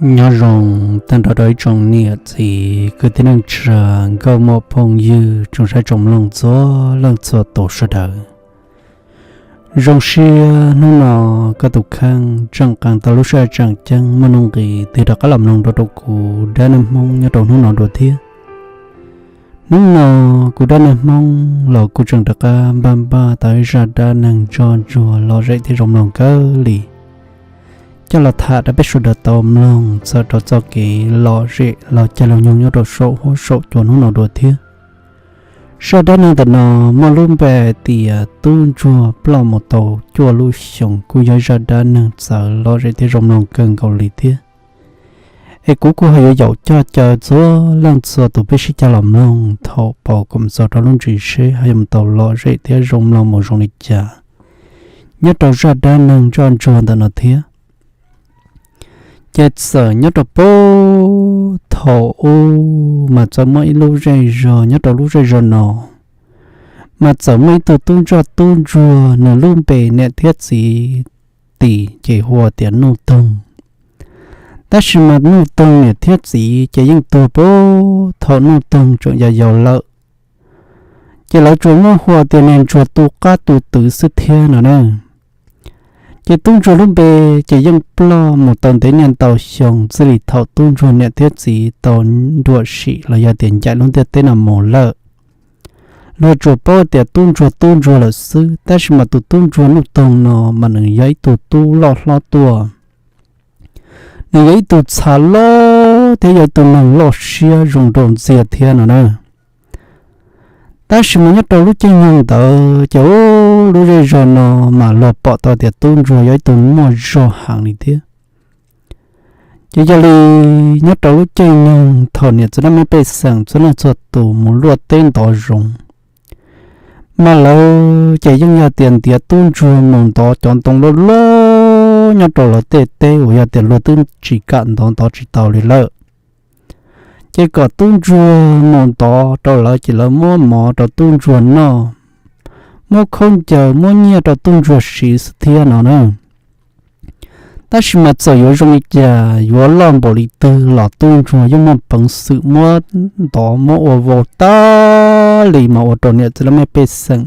Nyob zoo tag nrho rau ib tsoom niam txiv kwv tij neej tsa, nkauj muam phooj ywg, tsoom saib tsoom mloog txhua leej txhua tus sawv daws. Zoo siab hnub no koj tus kheej tseem qee tau lub sij hawm tseem ceeb muaj nuj nqis tig rov qab los mloog dua rau kuv dab neeg Hmoob nyob rau hnub no dua thiab. Hnub no kuv dab neeg Hmoob los kuv tseem rov qab npaj npaj tau ib zaj dab neeg ntsoj ntsuag lom zem thiab zoo mloog kawg li, coj los tham rau peb sawv daws tau mloog txhawm rau txoj kev lom zem los cag lug nyoog nyob rau saum huab saum cua hnub no dua thiab. Zaj dab neeg ntawm no muaj lub npe hais tias tub ntsuag ploj mus tau cuaj lub xyoos, kuj yog zaj dab neeg txawv lom zem thiab zoo mloog kawg nkaus li thiab. Es kuv kuj ho yuav yaum coj caw txhua leej txhua tus peb sib cag los mloog thaum paus kom txog rau lub ntsis seb ho yuav mus tau lom zem thiab zoo mloog mus zoo li cas nyob rau zaj dab neeg ntsoj ntsuag ntawm no thiab. Ces txawm nyob rau puag thaum ub mas txawm muaj ib lub zej zog, nyob rau lub zej zog no mas txawm muaj ib tug tub ntsoj tub ntsuag, nws lub npe niam thiab txiv tis ces hu ua tias Nuj Toog. Tab sis mas Nuj Toog niam thiab txiv ces yeej tuag puag thaum Nuj Toog tseem yau yau lawm, ces lawv tsuas muab hu ua tias niag ntsuag tu qab tu twv xwb thiab no na. Ces tub ntsuag lub npe ces yeej ploj mus tau ntev niaj ntau xyoo txij li thaum tub ntsuag niam thiab txiv tau nruam sim los yog tias ncaim lub ntiaj teb no mus lawm. Luag tsuas paub tias tub ntsuag tub ntsuag lawm xwb, tab sis mas tus tub ntsuag Nuj Toog no mas nws yog ib tug tub loj hlob tuaj, nws yog ib tug txha loj thiab yog ib tug neeg loj siab zoo nraug ntxiag thiab no na. Tab sis mas nyob rau lub caij nyoog ntawd ces ub, lub zej zog no mas luag pom tau tias tub ntsuag yog ib tug muaj zog heev li thiab. Ces yog li nyob rau lub caij nyoog thaum niam txiv laj mej pej xeem txhua leej txhua tus mus luaj teb ntov zoov, mas lawv ces yeej yog tias ntiav tub ntsuag mus ntov cov ntoo loj loj nyob rau lawv tej teb uas yog tias luag twb tsis kam ntov, ntov tsis tau li lawm. Ces kom tub ntsuag mus ntov rau lawv ces lawv muab mov rau tub ntsuag noj, muab khaub ncaws muab nyiaj rau tub ntsuag siv xwb thiab no na. Tab sis mas txawm yuav zoo li cas, yuav loj npaum li twg los tub ntsuag yeej muaj peev xwm muab ntov muab ua vau tag li mas ua rau niam txiv laj mej pej xeem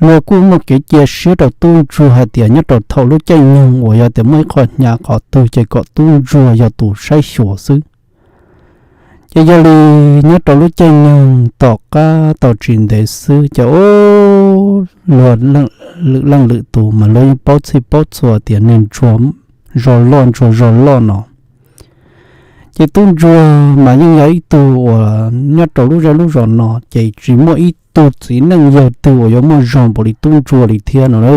luag kuj muaj kev cia siab rau tub ntsuag hais tias nyob rau thaum lub caij nyoog uas yog tias muaj ib qho hnyav qhov twg ces kom tub ntsuag yog tus saib xyuas xwb. Ces yog li nyob rau lub caij nyoog tom qab tau tsis ntev xwb ces ub, luag lwm leej lwm tus mas luag yeej paub txhij paub txhua tias niag ntsuag zog loj ntsuag zog loj no. Ces tub ntsuag mas yeej yog ib tug uas nyob rau lub zej lub zos no ces tsis muaj ib tug txiv neej yawg twg uas yuav muaj zog npaum li tub ntsuag li thiab no na.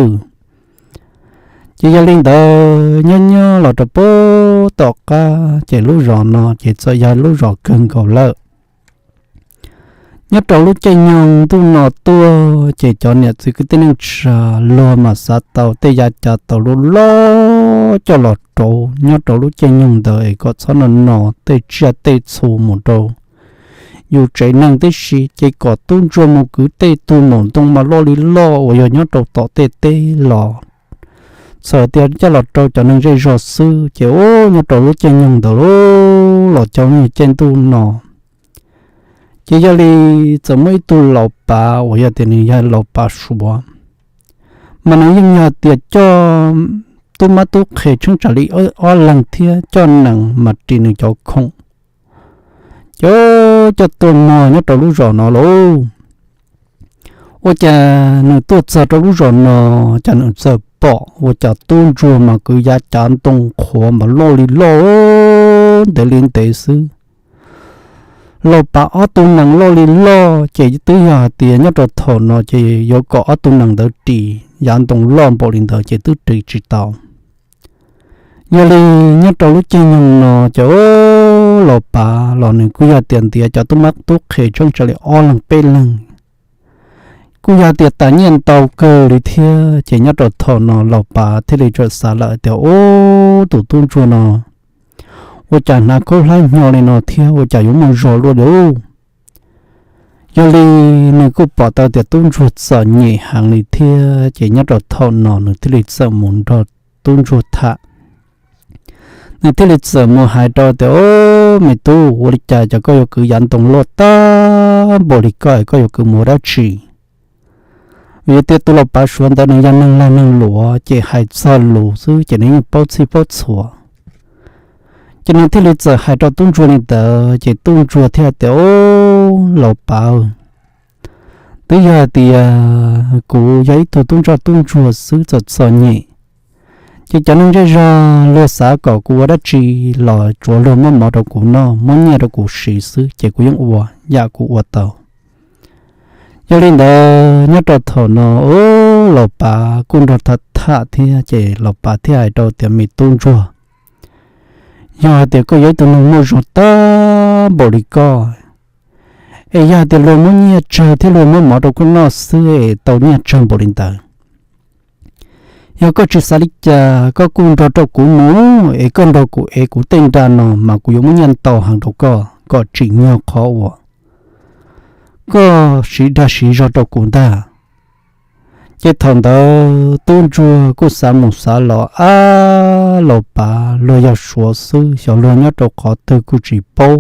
Ces yog li ntawd nyob nyob los rau puag tom qab ces lub zos no ces txawm yog lub zos kawg nkaus lawm. Nyob rau lub caij nyoog ntuj no tuaj ces cov niam txiv kwv tij neej tsa luag mas xav tau tej yav cav taus loj loj coj los rauv nyob rau lub caij nyoog ntawd es kom txhob no no tej tsiaj tej txhu mus rau yus tsev neeg tib si, ces kom tub ntsuag mus kwv tej tug maum ntoo mas loj li loj uas yog nyob rau tom tej teb los txawm tias coj los rau cov neeg zej zog xwb. Ces ub, nyob rau lub caij nyoog ntawd los cov caij ntuj no ces yog li txawm muaj ib tug laus pav uas yog tias nws yog laus pav Suav, mas nws yeej yog tias coj tub mab tub qhe tsheeb tsam li ob leeg thiab coj nees mas ris nws cov khoom, ces coj tuaj muag nyob rau lub zos no lauj. Ua cas nws tuaj txog rau lub zos no, cas nws txawm pom ua cas tub ntsuag mas kwv yav cav ntoo qhuav mas loj li loj ntev li ntev xwb. Laus pav ob tug nees loj li loj ces twb yog hais tias nyob rau thaum no ces yuav kom ob tug nees ntawd ris yav ntoo loj npaum li ntawd ces twb ris tsis tau. Yog li nyob rau lub caij nyoog no ces ub, laus pav los nws kuj yog tias ntiav cov tub mab tub qhe tsheeb tsam li ob leeg peb leeg, kuj yog tias tas nyiaj ntau kawg li thiab. Ces nyob rau thaum no laus pav thiaj li txawm xav lawm tias ub, tus tub ntsuag no ua cas hnav khaub hlab hnyo li no thiab ua cas yuav muaj zog luaj li ub. Yog li nws kuj pom tau tias tub ntsuag txom nyem heev li thiab, ces nyob rau thaum no nws thiaj li txawm mus nrog tub ntsuag tham. Nws thiaj li txawm mus hais rau tias, Ob, me tub, ua li cas cov koj yuav kwv yav ntoo luaj tag npaum li koj, koj yuav kwv mus ua dab tsi? Vim tias tus Laus Pav Suav ntawd nws yog neeg lag neeg luam ces hais txog lus xwb ces nws yeej paub txhij paub txhua. Ces nws thiaj li txawm hais rau tub ntsuag li ntawd ces tub ntsuag thiaj tias, Ob, Laus Pav, twb yog hais tias kuv yog ib tug tub ntsoj tub ntsuag xwb txom txom nyem, ces cov neeg zej zog luag xav kom kuv ua dab tsi los tsuav luag muab mov rau kuv noj, muab nyiaj rau kuv siv xwb ces kuv yeej ua yam kuv ua tau. Yog li ntawd nyob rau thaum no, Laus Pav kuj nrog tham tham thiab ces Laus Pav thiaj hais rau tias, Me tub ntsuag, yog hais tias koj yog ib tug neeg muaj zog tag npaum li koj, es yog hais tias luag muab nyiaj tsawg thiab luag muab mov rau koj noj xwb es tau nyiaj tsawg npaum li ntawd, yog koj tsis xav li cas koj kuj nrog rau kuv mus es koj nrog kuv ev kuv tej nra no mas kuv yuav muab nyiaj ntau heev rau koj kom tsim nyog qhov uas koj siv dag siv zog rau kuv ntag. Ces thaum ntawd tub ntsuag kuj xav mus xav los, Ab, Laus Pav, luag yog Suav xwb, xyov luag nyob rau qhov twg kuj tsis paub,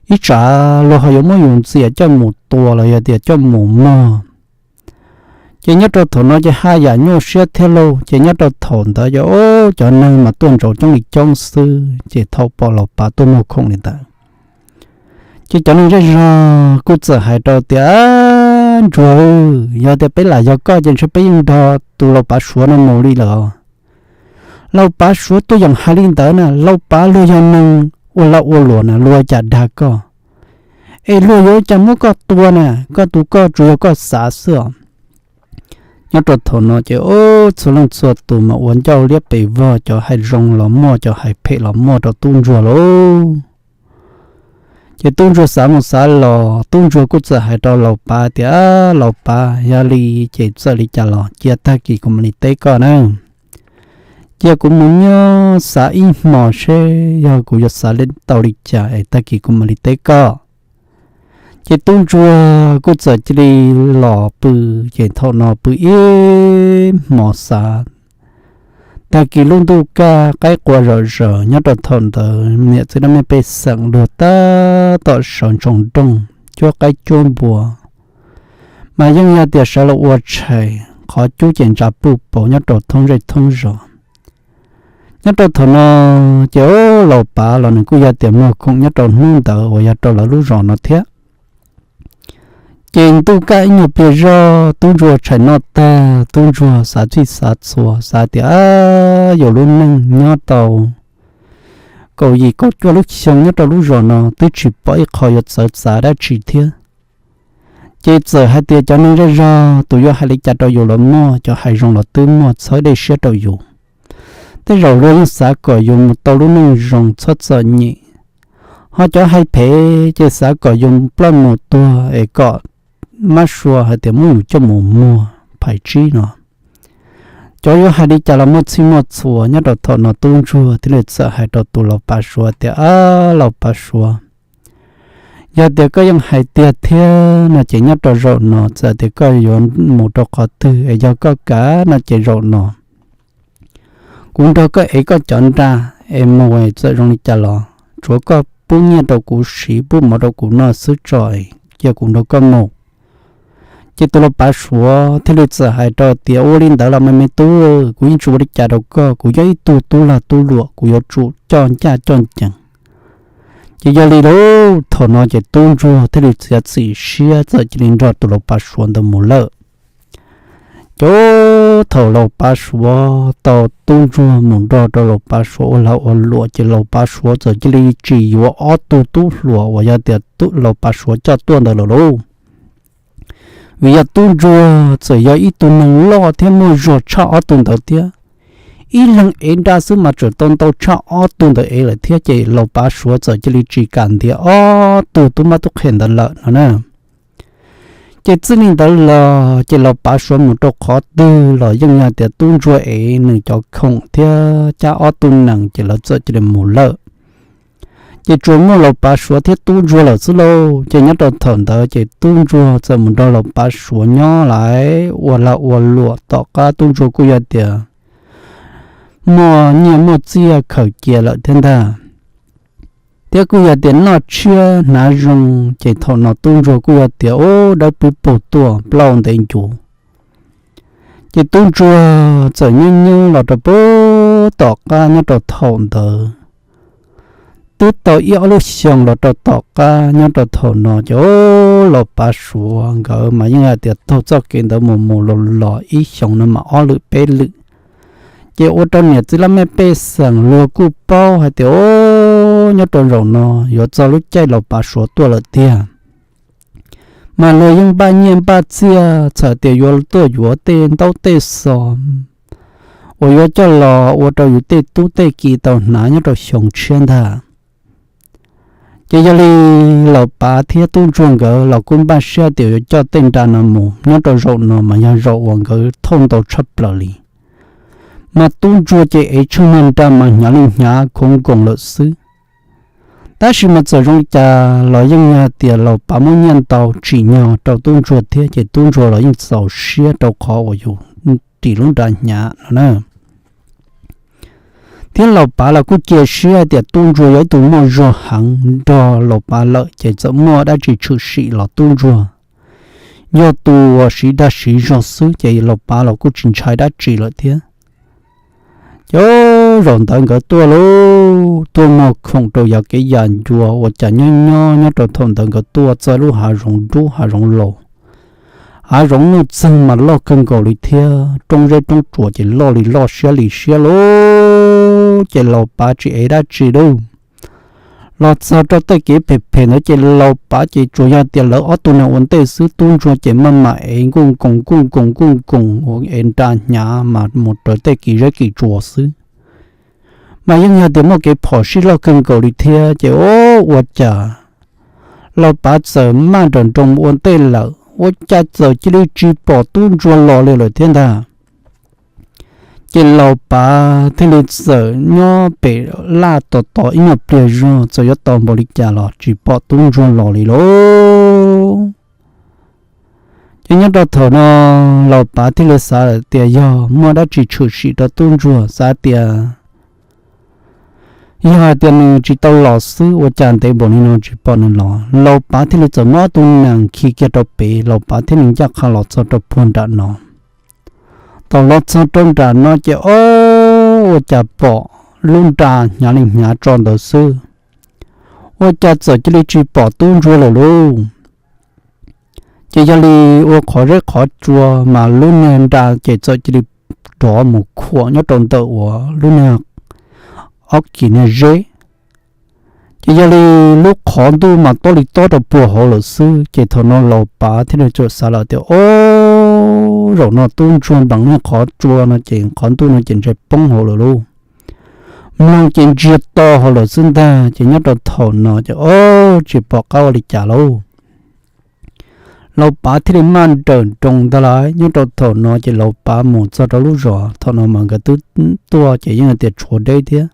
ib tsam luag ho yuav muab yus ntxias coj mus tua los yog tias coj mus muag. Ces nyob rau thaum no ces haj yam nyuaj siab thiab lauj. Ces nyob rau thaum ntawd ces, ob, cov neeg mas tuaj ntsaus coob li coob xwb, ces thaum pom Laus Pav tuaj muag khoom li ntawd, ces cov neeg zej zog kuj txawm hais rau tias, Ntsuag, yog tias peb lam yog koj ces ntshe peb yeej nrog tus Laus Pav Suav no mus li lawm. Laus Pav Suav tuaj yeem hais li ntawd na, Laus Pav luag yog neeg ua lag ua luam na, luag cas dag koj, es luag yuav ua cas muab koj tua na, koj tus koj tsuas yog koj xav xwb os. Nyob rau thaum no ces, ob, txhua leej txhua tus mas ua ncauj liab pes vog, cov hais zoo los muaj, cov hais phem los muaj rau tub ntsuag lauj. Ces tub ntsuag xav mus xav los, tub ntsuag kuj txawm hais rau Laus Pav tias, Laus Pav, yog li ces txawm li cas los cia tag kis kuv mam li teb koj na. Cia kuv mus nyob xav ib hmos seb yog kuv yuav xav tau li cas es tag kis kuv mam li teb koj. Ces tub ntsuag kuj txawm cia li los pw, ces thaum no pw ib hmos xav. Tag kis lub ntuj kaj qaib qua zom zaws, nyob rau thaum ntawd niam txiv dab mej pej xeem luag tab tom sawv ntsoov nrooj cuab qaib cuab npua, mas yeej yog tias sawv los ua tshais, qhov cub ces ntsa puj pauv nyob rau thoob zej thoob zos. Nyob rau thaum no ces, ob, Laus Pav los nws kuj yog tias muag khoom nyob rau hnub ntawd uas yog rau lawv lub zos no thiab. Ces ntuj kaj ib nyuag pliag zoj, tub ntsuag tshais noj tag, tub ntsuag xav txhij xav txhua, xav tias, Ab, yus lub neej nyob tau kaum yim kaum cuaj lub xyoo nyob rau lub zos no twb tsis pom ib qho yuav txawv txav dab tsi thiab. Ces txawm hais tias cov neeg zej zog tus yuav hais li cas rau yus los muaj, cov hais zoo los twb muaj txhawb dej siab rau yus. Tej zaum luag yeej xav kom yus mus tau lub neej zoo txhob txom nyem, ho cov hais phem ces xav kom yus ploj mus tuag es kom mab sua hais tias muab yus coj mus muag phais tsib no. Cov yuav hais li cas los muaj txhij muaj txhua. Nyob rau thaum no tub ntsuag thiaj li txawm hais rau tus Laus Pav Suav tias, Ab, Laus Pav Suav, yog tias koj yeej hais tiag thiab no ces nyob rau zaum no txawm tias koj yuav mus rau qhov twg es yog koj kam no ces zaum no kuv nrog koj ev koj cov nra es mus es txawm zoo li cas los tsuav koj pub nyiaj rau kuv siv, pub mov rau kuv noj xwb tso, cia kuv nrog koj mus. Ces tus Laus Pav Suav thiaj li txawm hais rau tias, Ua li ntawd los mas me tub, kuv yeej tsis ua li cas rau koj, kuv yog ib tug tub lag tub luam, kuv yuav tsum coj ncaj coj ncees. Ces yog li lauj, thaum no ces tub ntsuag thiaj li txiav txim siab txawm cia li nrog tus Laus Pav Suav ntawd mus lawm. Ces thaum Laus Pav Suav tau tub ntsuag mus nrog rau Laus Pav Suav ua lag ua luam ces Laus Pav Suav txawm cia li tsis yuav ob tug tub hluas uas yog tias Laus Pav Suav coj tuaj ntawd lawm lauj. Vim yog tub ntsuag txawm yog ib tug neeg loj thiab muaj zog tshaj ob tug ntawd thiab, ib leeg ev nra xwb mas tseem tau ntau tshaj ob tug ntawd ev lawm thiab ces Laus Pav Suav txawm cia li tsis kam ntiav ob tug tub mab tub qhe ntawd lawm no na. Ces txij li ntawd los ces Laus Pav Suav mus rau qhov twg los yeej yog tias tub ntsuag ev nws cov khoom thiab cab ob tug nees ces lawv txawm cia li mus lawm. Ces tsuas muaj Laus Pav Suav thiab tub ntsuag lawm xwb lauj. Ces nyob rau thaum ntawd ces tub ntsuag txawm mus nrog Laus Pav Suav nyob lawm ua lag ua luam. Tom qab tub ntsuag kuj yog tias muaj nyiaj muaj txiaj khaws cia lawm thiab ntag. Thiab kuj yog tias noj tshiab hnav zoo, ces thaum no tub ntsuag kuj yog tias ub dawb pub paug tuaj plaub ntev ncuv. Ces tub ntsuag txawm nyob nyob los rau puag tom qab nyob rau thaum ntawd, twb tau ib ob lub xyoos los rau tom qab nyob rau thaum no ces ub Laus Pav Suav nkawd mas yeej hais tias taug txoj kev ntawd mus mus los los ib xyoos no mas ob lwm peb lwm. Ces ua rau niam txiv laj mej pej xeem luag kuj paub hais tias ub nyob rau zaum no yuav txog lub caij Laus Pav Suav tuaj lawm tiag. Mas luag yeej npaj nyiaj npaj txiaj txhais tias yuav tuaj yuav tej ntaub tej xov uas yuav coj los ua rau yus tej tub tej ki tau hnav nyob rau xyoo tshiab ntag. Ces yog li Laus Pav thiab tub ntsuag nkawd los kuj npaj siab tias yuav coj tej nra no mus nyob rau zaum no mas yog zaum uas nkawd thauj ntau tshaj plaws li. Mas tub ntsuag ces ev tsheej niag nra mas hnyav li hnyav khoov nkoos lawm xwb. Tab sis mas txawm zoo li cas los yeej yog tias Laus Pav muab nyiaj ntau tsim nyog rau tub ntsuag thiab ces tub ntsuag los yeej txaus siab rau qhov uas yus ris lub nra hnyav no na. Thiab Laus Pav los kuj cia siab tias tub ntsuag yog ib tug muaj zog heev nrog Laus Pav lawm ces txawm muaj dab tsi tshwm sim los tub ntsuag yog tus uas siv dag siv zog xwb ces Laus Pav los kuj tsis ntshai dab tsi lawm thiab. Ces zaum ntawd nkawd tuaj lauj, tuaj muag khoom rau yav kev yam ncua ua cas nyob nyob nyob rau thaum ntawd nkawd tuaj txog lub hav zoov dub hav zoov laus, hav zoov nuj txeeg mas loj kawg nkaus li thiab roob zeb roob tsuas ces loj li loj siab li siab lauj. Ces Laus Pav tsis ev dab tsi lauj. Los txog rau tej kev phem phem ntawd ces Laus Pav ces tsuas yog tias lawv ob tug neeg ua ntej xwb, tub ntsuag ces maj mam ev nkuj nkoos nkuj nkoos nkuj nkoos ua ev nra hnyav mas mus raws tej kev zeb kev tsuas xwb. Mas yeej yog tias muaj kev phom sij loj kawg nkaus li thiab ces ua cas Laus Pav txawm maj nrawm nroos ua ntej lawm ua cas txawm cia li tsis pom tub ntsuag los li lawm thiab ntag. Ces Laus Pav thiaj li txawm nyob pem laj tos tos ib nyuag pliag zog txawm yuav tos npaum li cas los tsis pom tub ntsuag los li lauj. Ces nyob rau thaum no Laus Pav thiaj li xav lawm tias yog muaj dab tsi tshwm sim rau tub ntsuag, xav tias yog hais tias nws tsis tau los xwb ua cas ntev npaum li no tsis pom nws los. Laus Pav thiaj li txawm muab ob tug nees khi kiag rau pem, Laus Pav thiaj li ncaj qha los txog rau puag nram no. Thaum los txog rau nram no ces ob, ua cas pom lub nra hnyav li hnyav tso ntawd xwb, ua cas txawm cia li tsis pom tub ntsuag lawm lauj. Ces yog li ua qhov zeb qhov tsua mas lub niag nra ces txawm cia li rov mus khuam nyob rau ntawm uas lub niag ob kis niag zeb. Ces yog li lub qhov ntuj mas tob li tob rau puag hauv lawm xwb, ces thaum no Laus Pav thiaj li txawm xav lawm tias ob, zaum no tub ntsuag npees niag qhov tsua no ces qhov ntuj no ces ntshe poob hauv lawm lauj. Mloog ces ntsiag to hauv lawm xwb ntag, ces nyob rau thaum no ces ob, tsis pom qab ua li cas lauj. Laus Pav thiaj li maj nrawm nroos ntag lauj. Nyob rau thaum no ces Laus Pav mus txog rau lub zos, thaum no mas nkawd twb tuaj ces yeej tias tshuav deb thiab.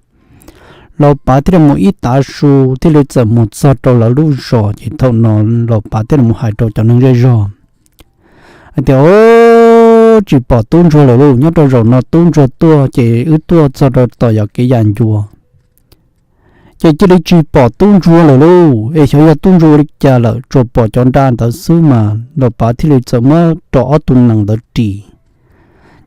Laus Pav thiaj li mus ib tav su thiaj li txawm mus txog rau lawv lub zos, ces thaum no Laus Pav thiaj li mus hais rau cov neeg zej zog hais tias ob, tsis pom tub ntsuag lawm lauj, nyob rau zaum no tub ntsuag tuaj ces wb tuaj txog rau tom yog kev yam ncua ces cia li tsis pom tub ntsuag lawm lauj, es xyov yog tub ntsuag ua li cas lawm, tsuas pom cov nra ntawd xwb mas Laus Pav thiaj li txawm muab rau ob tug nees ntawd ris.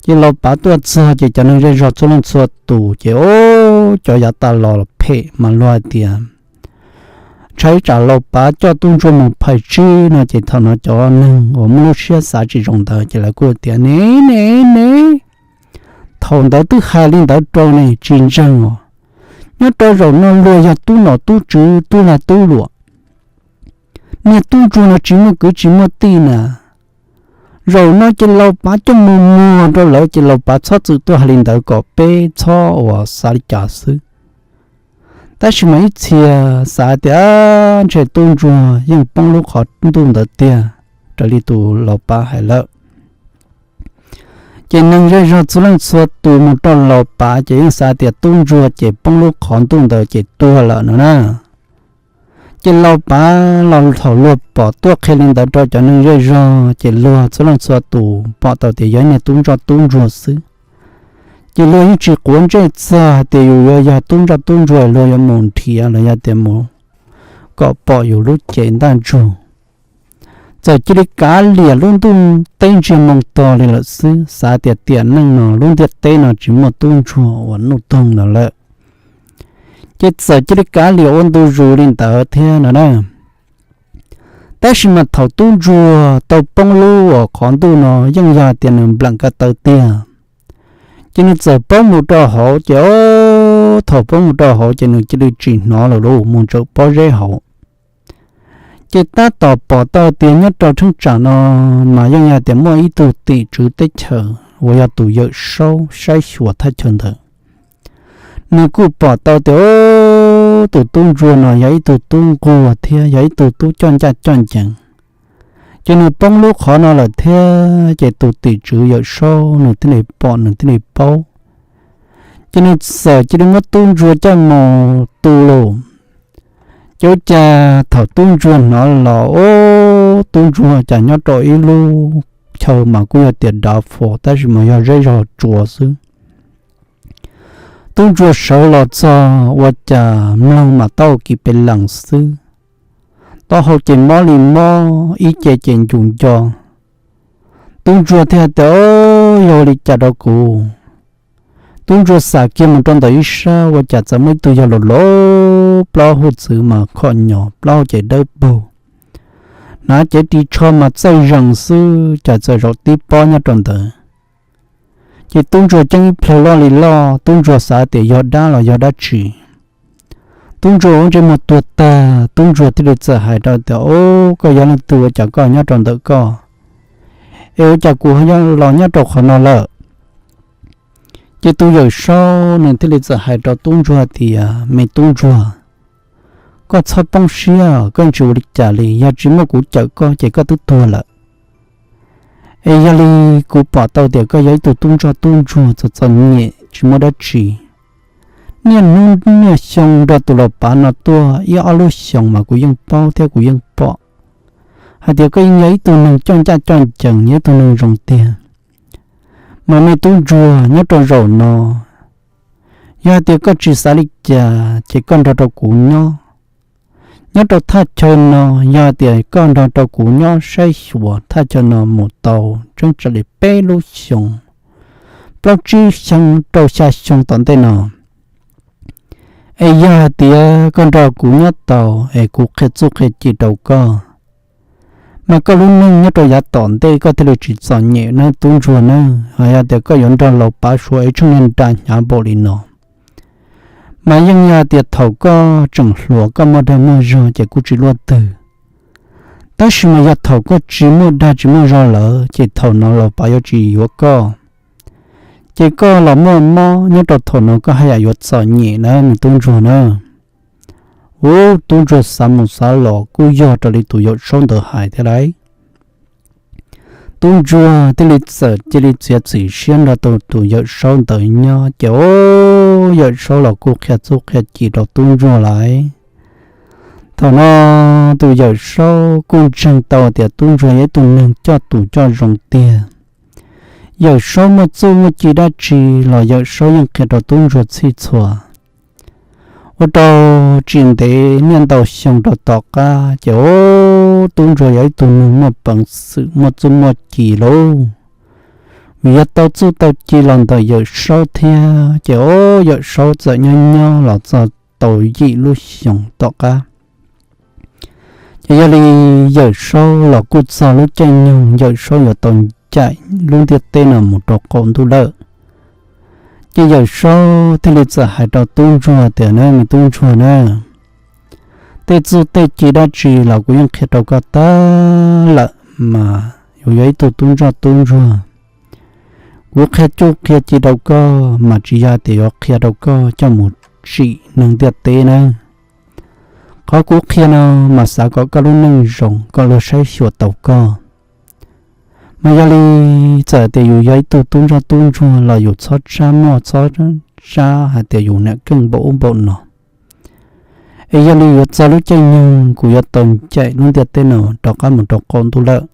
Ces Laus Pav tuaj txog ces cov neeg zej zog txhua leej txhua tus ces ob, cov yav tas los phem mas luag hais tias ntshai tsam Laus Pav coj tub ntsuag mus phais tsib no ces thaum no cov neeg uas muaj lub siab xav tsis zoo ntawd ces lawv kuj tias ne ne ne, thaum ntawd twb hais li ntawd rau ne tsis ntseeg os. Nyob rau zaum no luag yog tub nom tub tswv tub lag tub luam, niag tub ntsuag no tsis muaj kwv tsis muaj tij na. Zaum no ces Laus Pav coj mus muag rau lawv ces Laus Pav txhob txwm tuaj hais li ntawd kom peb txhob uas xav li cas xwb. Tab sis mas ib txhia xav tias ntshe tub ntsuag yeej poob lub qhov ntuj ntawd tiag raws li tus Laus Pav hais lawm. Ces neeg zej zog txhua leej txhua tus mus rau Laus Pav ces yeej xav tias tub ntsuag ces poob lub qhov ntuj ntawd ces tuag lawm no na. Ces Laus Pav los thaum luag pom tuaj qhia li ntawd rau cov neeg zej zog ces luag txhua leej txhua tus pom tau tias yog niag tub ntsoj tub ntsuag xwb. Ces luag yeej tsis quav ntsej txog hais tias yus yuav yog tub ntsoj tub ntsuag luag yuav mus nrhiav los yog tias mus kom pom yus lub cev ntaj ntsug. Txawm cia li kav liam lub ntuj teb ntsiag moo tog li lawm xwb, xav tias tiam neej no lub ntiaj teb no tsis muaj tub ntsuag uas nuj toog ntawd lawm. Ces txawm cia li kav liam ua ntu zus li ntawd thiab no na. Tab sis mas thaum tub ntsuag tau poob lub uas qhov ntuj no yeej yog tias nws nplam ka taw tiag. Ces nws txawm poob mus rau hauv ces o, thaum poob mus rau hauv ces nws cia li tsis hnov lawm lauj, mus tsaws pob zeb hauv. Ces tab tom pom tau tias nyob rau cheeb tsam no mas yeej yog tias muaj ib tug tim tswv teb chaws uas yog tus yawm saub saib xyuas thaj chaw ntawd. Nws kuj pom tau tias o, tus tub ntsuag no yog ib tug tub nquag thiab yog ib tug tub coj ncaj coj ncees. Ces nws poob lub qhov no lawm thiab ces tus tim tswv yawm saub nws thiaj li pom nws thiaj li paub. Ces nws txawm cia li muab tub ntsuag coj mus tu lauj. Ces ua cas thaum tub ntsuag hnov los o, tub ntsuag cas nyob rau ib lub chaw mas kuj yog tias dav fo tab sis mas yog zeb zog tsuas xwb. Tub ntsuag sawv los txog ua cas mloog mas taub hau kis pes lees xwb, taub hau ces mob li mob ib ce ces ncus nco. Tub ntsuag thiaj tias o, yog ua li cas rau kuv? Tub ntsuag xam kiag mus rau ntawm ib sab ua cas txawm muaj ib tug yawg laus laus plaub hwj txwv mas khom nyos plaub hau ces dawb paug, hnav cev ris tsho mas txaij zees xwb cas txawm zaum tib pob nyob rau ntawd. Ces tub ntsuag ceeb ib plhaw loj li loj, tub ntsuag xav tias yog dab los yog dab tsi. Tub ntsuag ua ntsej muag tuag tag, tub ntsuag thiaj li txawm hais rau tias o, koj yog leej twg ua cas koj nyob rau ntawm koj, es ua cas kuv los nyob rau qhov no lawm? Ces tus yawm saub nws thiaj li txawm hais rau tub ntsuag tias me tub ntsuag, koj txhob poob siab, koj tsis ua li cas li, yog tsis muaj kuv cawm koj ces koj twb tuag lawm. Es yog li kuv pom tau tias koj yog ib tug tub ntsoj tub ntsuag txom txom nyem tsis muaj dab tsi. Niaj hnub niaj xyoo nrog tus laus pav no tuaj ib ob lub xyoos mas kuv yeej paub thiab kuv yeej pom hais tias koj yeej yog ib tug neeg coj ncaj coj ncees, yog ib tug neeg zoo tiag. Mas me tub ntsuag, nyob rau zaum no, yog hais tias koj tsis xav li cas ces koj nrog rau kuv nyob. Nyob rau thaj chaw no, yog hais tias koj nrog rau kuv nyob saib xyuas thaj chaw no mus tau tsawg tsawg li peb lub xyoos, plaub tsib xyoo rau xya xyoo tom ntej no, es yog hais tias koj nrog kuv nyob tau es kuv qhia txuj qhia ci rau koj, mas koj lub neej nyob rau yav tom ntej koj thiaj li tsis txom nyem nawb tub ntsuag nawb. Hos yog tias koj yuav nrog laus pav suav es tsheej niag nra hnyav npaum li no, mas yeej yog tias thaum koj tseem hluas koj muaj dag muaj zog ces kuj tsis luaj twg. Tab sis mas yog thaum koj tsis muaj dag tsis muaj zog lawm ces thaum no laus pav yuav tsis yuav koj, ces koj los muaj mob nyob rau thaum no koj haj yam yuav txom nyem nawb me tub ntsuag nawb. Ub, tub ntsuag xav mus xav los kuj yog raws li tus yawm saub ntawd hais thiab lauj. Tub ntsuag thiaj li txawm cia li txiav txim siab nrog tus yawm saub ntawd nyob ces o, yawm saub los kuj qhia txuj qhia ci rau tub ntsuag lauj. Thaum no tus yawm saub kuj ntseeg tau tias tub ntsuag yog ib tug neeg coj tus coj zoo tiag. Yawm saub muaj txuj muaj ci dab tsi los yawm saub yeej qhia rau tub ntsuag txhij txhua. Ua rau tsis ntev niaj ntau xyoo rau tom qab ces o, tub ntsuag yog ib tug neeg muaj peev xwm muaj txuj muaj ci lauj. Vim yog tau txuj tau ci los ntawm yawm saub thiab ces o, yawm saub txawm nyob nyob los txog tau yim lub xyoos tom qab. Ces yog li yawm saub los kuj txog lub caij nyoog yawm saub yuav tau ncaim lub ntiaj teb no mus rau qaum ntuj lawm. Ces yawm saub thiaj li txawm hais rau tub ntsuag tias na me tub ntsuag na, tej txuj tej ci dab tsi los kuv yeej qhia rau koj tag lawm mas yus yog ib tug tub ntsoj tub ntsuag. Kuv qhia txuj qhia ci rau koj mas tsis yog tias yuav qhia rau koj coj mus tsim neeg ntiaj teb na. Qhov kuv qhia no mas xav kom koj lub neej zoo kom luag saib xyuas tau koj. Mas yog li txawm tias yus yog ib tug tub ntsoj tub ntsuag los yus txhob tsab muaj txhob tsab hais tias yus niam keej npaum ub npaum no. Es yog li yuav txog lub caij nyoog kuv yuav tau ncaim lub ntiaj teb no rov qab mus rau qaum ntuj lawm.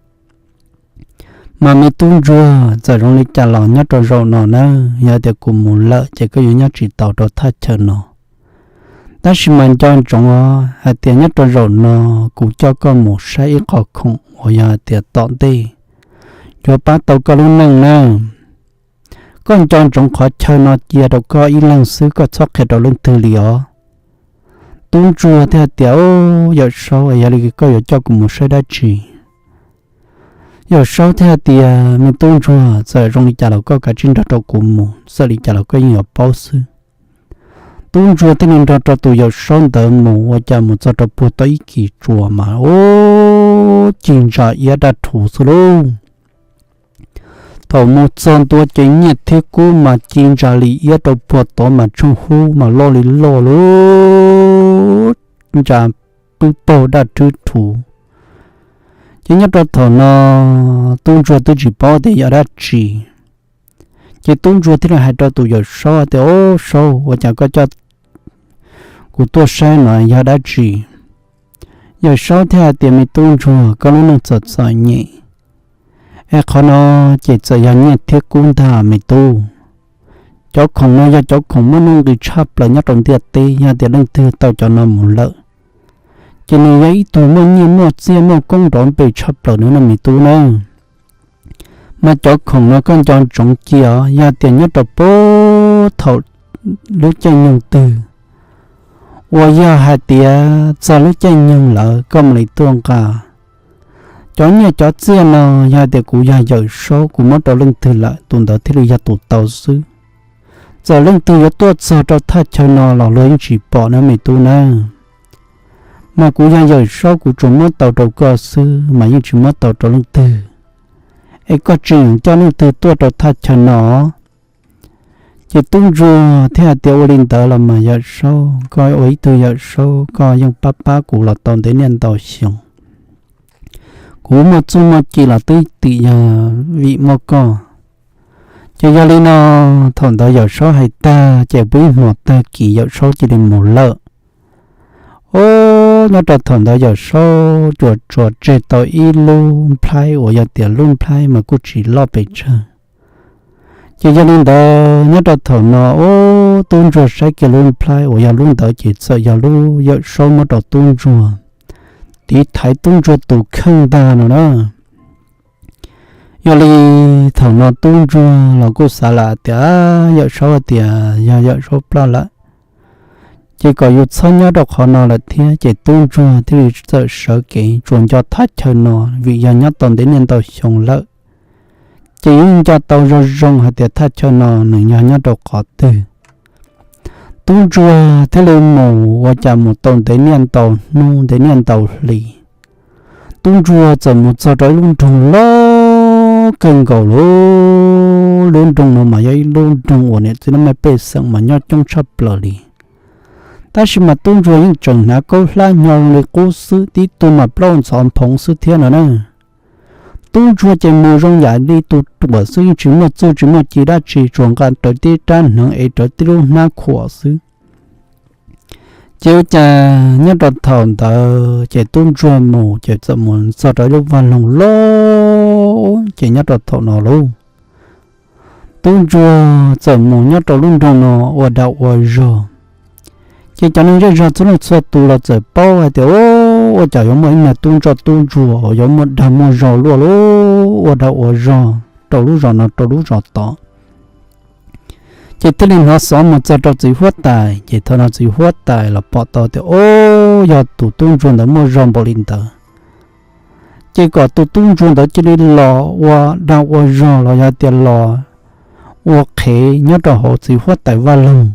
Mas me tub ntsuag, txawm zoo li cas los nyob rau zaum no na, yog tias kuv mus lawm ces koj yuav nyob tsis tau rau thaj chaw no. Tab sis mas nco ntsoov os hais tias nyob rau zaum no kuv coj koj mus saib ib qho khoom uas yog hais tias tom ntej yuav pab tau koj lub neej na. Koj nco ntsoov qhov chaw no cia rau koj ib leeg xwb, koj txhob qhia rau leej twg li os. Tub ntsuag thiaj hais tias, Yawm Saub, yog li koj yuav coj kuv mus saib dab tsi? Yawm Saub thiaj hais tias, Me tub ntsuag, txawm zoo li cas los koj kav tsij nrog rau kuv mus, txawm li cas los koj yeej yuav paub xwb. Tub ntsuag thiaj li nrog rau tus Yawm Saub ntawd mus, ua cas mus txog rau puag tom ib kis tsuas mas, ub, ci ntsa iab daj rhuv xwb lauj. Thaum mus txog ntua ces nyiaj thiab kub mas ci ntsa li iab rau puag tod mas tshooj hub mas loj li loj lauj, ntsa pwb paug daj rhwb rhuv. Ces nyob rau thaum no tub ntsuag twb tsis paub tias yog dab tsi. Ces tub ntsuag thiaj li hais rau tus Yawm Saub tias, Ob Saub, ua cas koj coj kuv tuaj saib no yog dab tsi? Yawm Saub thiaj hais tias, Me tub ntsuag, koj lub neej txom txom nyem, es qhov no ces txawm yog nyiaj thiab kub ntag me tub. Cov khoom no yog cov khoom muaj nuj nqis tshaj plaws nyob rau ntiaj teb, yog tias leej twg tau cov no mus lawm, ces nws yog ib tug muaj nyiaj muaj txiaj muaj koob nrov npe tshaj plaws no na me tub na. Mas cov khoom no koj nco ntsoov cia os, yog tias nyob rau puag thaum lub caij nyoog twg, uas yog hais tias txog lub caij nyoog lawm koj mam li tuaj nqa. Cov nyiaj cov txiaj no yog hais tias kuv yog Yawm Saub, kuv muab rau leej twg lawm tus ntawd thiaj li yog tus tau xwb. Txawm leej twg yuav tuaj txog rau thaj chaw no los luag yeej tsis pom na me tub na. Mas kuv yog Yawm Saub, kuv tsuas muab tau rau koj xwb mas yeej tsis muab tau rau leej twg. Es koj tsis yeem coj leej twg tuaj rau thaj chaw no. Ces tub ntsuag thiaj hais tias, Ua li ntawd los mas Yawm Saub, koj ua ib tug Yawm Saub koj yeej pab pab kuv los tau ntev niaj ntau xyoo. Kuv muaj txuj muaj ci los twb tim yog vim muaj koj. Ces yog li no, thaum ntawd Yawm Saub hais tag ces puag ib hmos tag kis Yawm Saub cia li mus lawm. Ub, nyob rau thaum ntawd Yawm Saub tsuas tsuas tseg tau ib lub nplhaib uas yog tias lub nplhaib mas kuj tsis loj pes tsawg. Ces yog li ntawd nyob rau thaum no, ub, tub ntsuag saib kiag lub nplhaib uas yog lub ntawd ces txawm yog lub Yawm Saub muab rau tub ntsuag, tiv thaiv tub ntsuag tus kheej ntag no na. Yog li thaum no tub ntsuag los kuj xav lawm tias, Yawm Saub hais tias yog Yawm Saub ploj lawm, ces kom yus txhob nyob rau qhov no lawm thiab. Ces tub ntsuag thiaj li txawm sawv kev tsuas nco thaj chaw no, vim yog nyob tau ntev niaj ntau xyoo lawm, ces yeej nco tau zoo zoo hais tias thaj chaw no nws yog nyob rau qhov twg. Tub ntsuag thiaj li mus ua cas mus tau ntev niaj ntau hnub ntev niaj ntau hli. Tub ntsuag txawm mus txog rau ib lub nroog loj kawg nkaus lauj. Lub nroog no mas yog ib lub nroog uas niam txiv nab maj pej xeem mas nyob coob tshaj plaws li. Tab sis mas tub ntsuag yeej tseem hnav kaub hlab hnyo li qub xwb, tib tug mas plaub ntxhov nphoov xwb thiab no na. Tub ntsuag ces mus zoo yam li tus ruam xwb, yeej tsis muaj txuj tsis muaj ci dab tsi, tsuas nqa rawv tib rab hneev es rawv tib lub hnab khuam xwb. Ces ua cas nyob rau thaum ntawd ces tub ntsuag mus ces txawm mus txog rau ib lub vaj loog loj, ces nyob rau thaum no lauj, tub ntsuag txawm mus nyob rau lub nroog no ua dag ua zog. Ces cov neeg zej zog txhua leej txhua tus los txawm paub hais tias, Ub, ua cas yuav muaj ib niag tub ntsoj tub ntsuag yuav muaj dag muaj zog luaj lauj, ua dag ua zog rau lub zos no rau lub zos tod. Ces thiaj li hnov xov mus txog rau txiv huab tais, ces thaum no txiv huab tais los pom tau tias, Ub, yog tus tub ntsuag ntawd muaj zog npaum li ntawd, ces kom tus tub ntsuag ntawd cia li los ua dag ua zog los yog tias los ua qhev nyob rau hauv txiv huab tais vaj loog.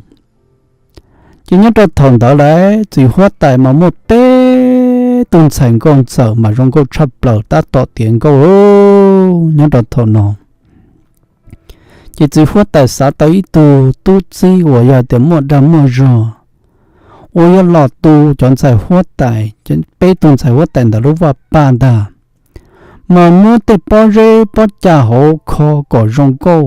Ces nyob rau thaum ntawd lawm txiv huab tais mas muaj peb tug ntxhais nkauj ntxawm mas zoo nkauj tshaj plaws tab tom tiav nkauj lauj. Nyob rau thaum no ces txiv huab tais xav tau ib tug tub txib uas yog tias muaj dag muaj zog, uas yuav los tu cov ntxhais huab tais, peb tug ntxhais huab tais ntawd lub vaj paj ntag, mas muab tej pob zeb pob cag hauv kho kom zoo nkauj.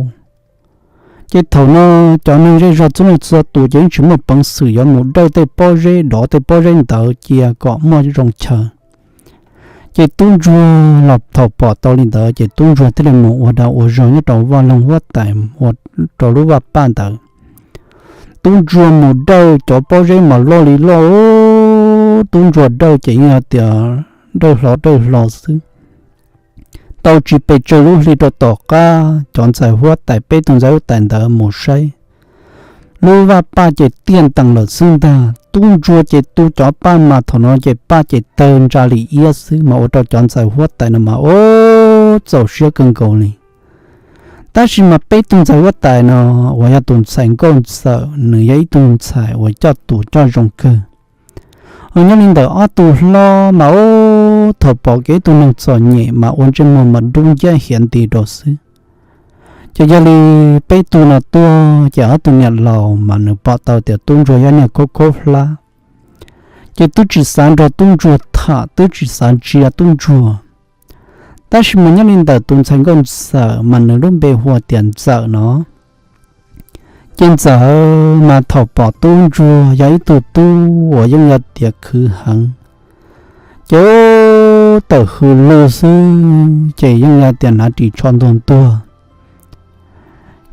Ces thaum no cov neeg zej zog txhua leej txhua tus ces yeej tsis muaj peev xwm yuav mus dawj tej pob zeb dov tej pob zeb ntawd cia kom muaj zoo chaw. Ces tub ntsuag los thaum pom tau li ntawd ces tub ntsuag thiaj li mus ua dag ua zog nyob rau vaj loog huab tais, ua rau lub vaj paj ntawd. Tub ntsuag mus dawj cov pob zeb mas loj li loj, tub ntsuag dawj ces yeej yog tias dawj hlo dawj hlo xwb. Tau tsis pes tsawg lub hli rau tom qab cov ntxhais huab tais, peb tug ntxhais huab tais ntawd mus saib, lub vaj paj ces tiaj ntees lawm xwb ntag. Tub ntsuag ces tu cov paj mas thaum no ces paj ces tawg ntsa li iab xwb mas ua rau cov ntxhais huab tais no mas ua txaus siab kawg nkaus li. Tab sis mas peb tug ntxhais huab tais no uas yog tus ntxhais nkauj ntxawm nws yog ib tug ntxhais uas coj tus coj zoo kawg. Ho nyob li ntawm ob tug hlob mas ua thaum pom kev ib tug neeg txom nyem mas ua ntsej muag mas dub nciab hiav nti rau xwb. Ces yog li peb tug no tuag ces ob tug niam laus mas nws pom tau tias tub ntsuag yog niag khaub khaub hlab, ces twb tsis xav nrog tub ntsuag tham, twb tsis xav ntsia tub ntsuag. Tab sis mas nyob li ntawm tus ntxhais nkauj ntxawm mas nws lub npe hu tias Ntxawm no. Ces Ntxawm mas thaum pom tub ntsuag yog ib tug tub uas yeej yog tias khwv heev, ces ua tawm hws lwj xwb ces yeej yog tias hnav ris tsho ntuag ntuag.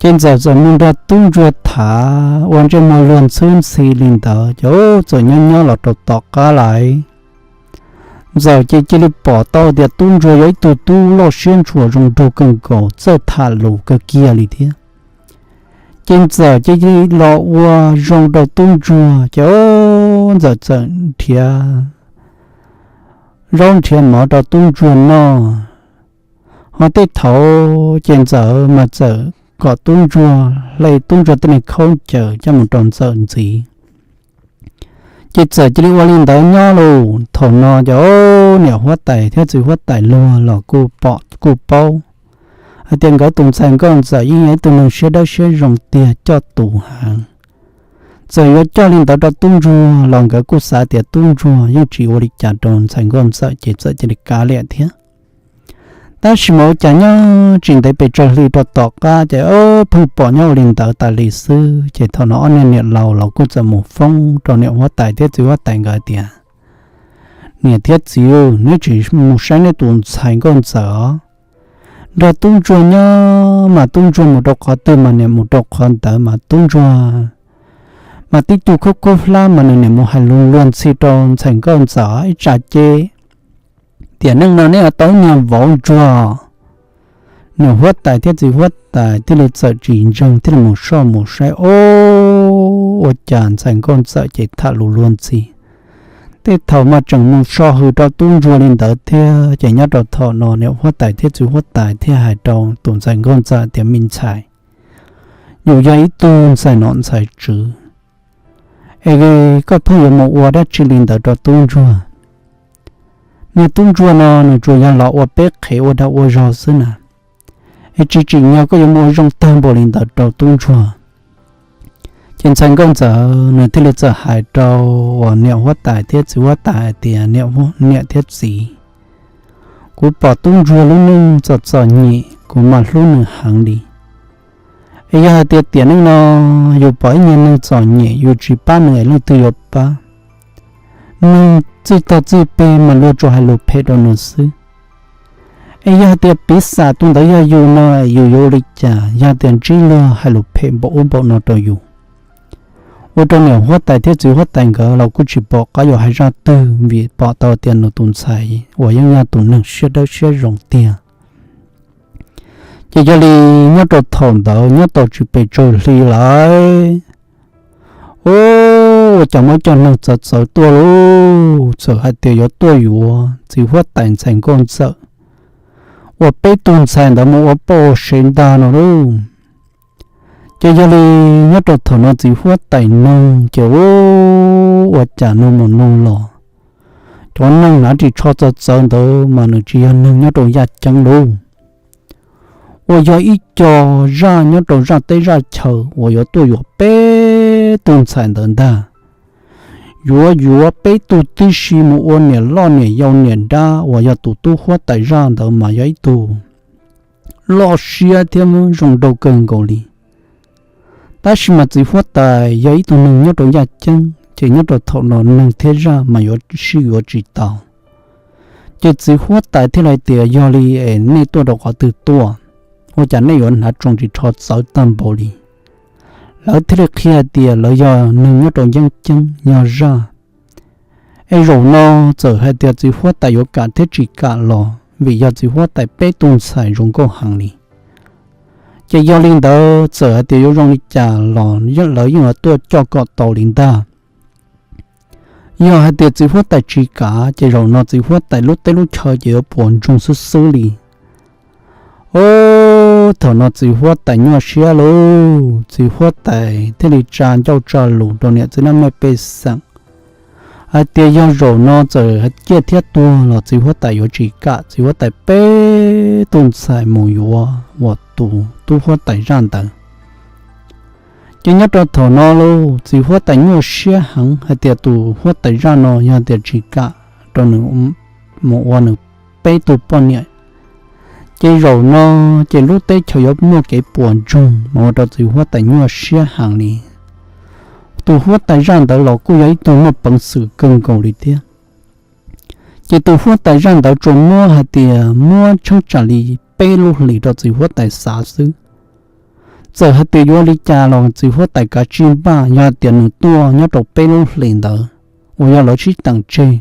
Ces Ntxawm txawm mus nrog tub ntsuag tham ua ntsej muag luag ntxhwb ntxhi li ntawd ces ua txawm nyob nyob los rau tom qab lais, Ntxawm ces cia li pom tau tias tub ntsuag yog ib tug tub loj siab ntshua zoo nraug kawg nkaus, txawj tham lus kawg kiag li thiab. Ces Ntxawm ces cia li los ua zoo rau tub ntsuag ces ua Ntxawm txawm nrhiav zaub nrhiav mov rau tub ntsuag noj. Ho tej thaum ces Ntxawm mas txawm kom tub ntsuag hle tub ntsuag tej me khaub ncaws coj mus rau Ntxawm ntxiv. Ces Ntxawm cia li ua li ntawd nyob lauj. Thaum no ces niam huab tais thiab txiv huab tais luag los kuj pom kuj paub hais tias nkawd tus ntxhais nkauj Ntxawm yeej yog ib tug neeg siab dawb siab zoo tiag, coj tus heev. Txawm yuav coj li ntawd rau tub ntsuag los nkawd kuj xav tias tub ntsuag yeej tsis ua li cas rau ntxhais nkauj Ntxawm ces txawm cia li kav liam thiab. Tab sis mas ua cas nyob tsis ntev pes tsawg hli rau tom qab ces pheej pom nyob ua li ntawd tas li xwb. Ces thaum no ob niag niam laus los kuj txawm mus foob rau niam huab tais thiab txiv huab tais nkawd tias, niam thiab txiv, neb tsis mus saib neb tus ntxhais nkauj Ntxawm os. Nrog tub ntsuag nyob mas tub ntsuag mus rau qhov twg mas niam mus rau qhov ntawd mas tub ntsuag mas tib tug khaub khaub hlab mas nws niam mus hais lus luag ntxhi rau ntxhais nkauj Ntxawm ib tsam ces tiam neej no neb tau niag vauv ntsuag. Niam huab tais thiab txiv huab tais thiaj li txawm tsis ntseeg thiaj li mus soj mus saib, o, ua cas ntxhais nkauj Ntxawm ces tham lus luag ntxhi. Tej thaum mas tseem mus so hws rau tub ntsuag li ntawd thiab. Ces nyob rau thaum no niam huab tais thiab txiv huab tais thiaj hais rau tus ntxhais nkauj Ntxawm tias, me ntxhais, yus yog ib tug ntxhais nom ntxhais tswv es koj pheej yuav mus ua dab tsi li ntawd rau tub ntsuag? Niag tub ntsuag no nws tsuas yog los ua peb qhev ua dag ua zog xwb na, es tsis tsim nyog koj yuav mus ua zoo tag npaum li ntawd rau tub ntsuag. Ces ntxhais nkauj Ntxawm nws thiaj li txawm hais rau uas niam huab tais thiab txiv huab tais hais tias, niam thiab txiv, kuv pom tub ntsuag lub neej txom txom nyem kuv mas hlub nws heev li. Es yog hais tias tiam neej no yus pom ib nyuag neeg txom nyem yus tsis pab nws es leej twg yuav pab? Neeg txij tog txij peg mas luag tsuas hais lus phem rau nws xwb. Es yog hais tias piv xam tus ntawd yog yus no yus yuav ua li cas yog tias ntsib luag hais lus phem npaum ub npaum no rau yus? Ua rau niam huab tais thiab txiv huab tais nkawd los kuj tsis pom qab yuav hais zaj twg vim pom tau tias nws tus ntxhais uas yeej yog tus neeg siab dawb siab zoo tiag. Ces yog li nyob rau thaum ntawd nyob tau tsis pes tsawg hli lawm, ua cas muaj cov neeg txawv txawv tuaj lauj, txawm hais tias yuav tuaj yuav txiv huab tais ntxhais nkauj Ntxawm uas peb tug ntxhais ntawd mus ua poj ua sev ntag no lauj. Ces yog li nyob rau thaum no txiv huab tais nug ces ua cas nug mus nug los, cov neeg hnav ris tsho txawv txawv ntawd mas nws tsis yog neeg nyob rau yaj ceeb lauj, uas yog ib co zaj nyob rau zaj teb zaj chaw uas yuav tuaj yuav peb tug ntxhais ntawd ntag. Yuav yuav peb tug tib si mus ua niam loj niam yau niam dab, uas yog tus tub huab tais zaj ntawd mas yog ib tug loj siab thiab zoo nraug kawg nkaus li. Tab sis mas txiv huab tais yog ib tug neeg nyob rau yaj ceeb ces nyob rau thaum no neeg thiab zaj mas yuav sib yuav tsis tau. Ces txiv huab tais thiaj li tias, Yog li es nej tuaj rau qhov twg tuaj? Ua cas nej yuav hnav tsoos ris tsho txawv tag npaum li? Lawv thiaj li qhia hais tias lawv yog neeg nyob rau yeeb ceeb yog zaj. Es zaum no txawm hais tias txiv huab tais yuav kam thiab tsis kam los vim yog txiv huab tais peb tug ntxhais zoo nkauj heev li. Ces yog li ntawd txawm hais tias yuav zoo li cas los lawv yeej yuav tuaj coj kom tau li ntag. Yog hais tias txiv huab tais tsis kam ces zaum no txiv huab tais lub teb lub chaw ces yuav puas ntsoog xwb xwb li. Ov, thaum no txiv huab tais nyuaj siab lauj, txiv huab tais thiaj li tsa ncauj tsa lus rau niam txiv laj mej pej xeem hais tias yog zaum no txawm ciaj thiab tuag los txiv huab tais yuav tsis kam txiv huab tais peb tug ntxhais mus yuav uas tus tub huab tais zaj ntawd. Ces nyob rau thaum no lauj, txiv huab tais nyuaj siab heev hais tias tus huab tais zaj no yog tias tsis kam rau nws mus ua nws peb tug poj niam, ces zaum no ces lub teb chaws yuav muaj kev puas ntsoog mas ua rau txiv huab tais nyuaj siab heev li. Tus huab tais zaj ntawd los kuj yog ib tug muaj peev xwm kawg nkaus li thiab. Ces tus huab tais zaj ntawd tsuas muab hais tias muab tsheeb tsam li peb lub hlis rau txiv huab tais xav xwb. Txawm hais tias yuav li cas los txiv huab tais kav tsij npaj, yog hais tias nws tuaj nyob rau peb lub hlis ntawd uas yog lawv sib teem tseg,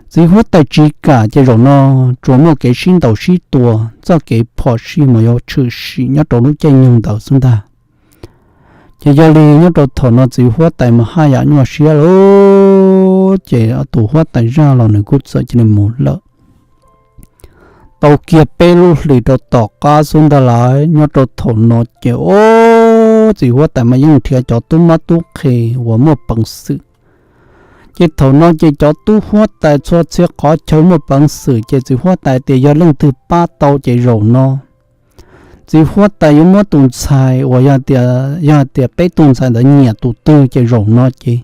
txiv huab tais tsis kam ces zaum no tsuas muaj kev sib ntaus sib tua, txoj kev phom sij mas yuav tshwm sim nyob rau lub caij nyoog ntawd xwb ntag. Ces yog li nyob rau thaum no txiv huab tais mas haj yam nyuaj siab lauj, ces tus huab tais zaj los nws kuj txawm cia li mus lawm. Tau kiag peb lub hlis rau tom qab xwb ntag lauj, nyob rau thaum no ces ov, txiv huab tais mas yeej nrhiav cov tub mab tub qhe uas muaj peev xwm. Ces thaum no ces cov tub huab tais txhua txhia qhov chaw muaj peev xwm ces txiv huab tais tias yog leej twg pab tau ces zaum no txiv huab tais yuav muab tus ntxhais uas yog tias, yog tias peb tug ntxhais ntawd nyiam tus twg ces zaum no ces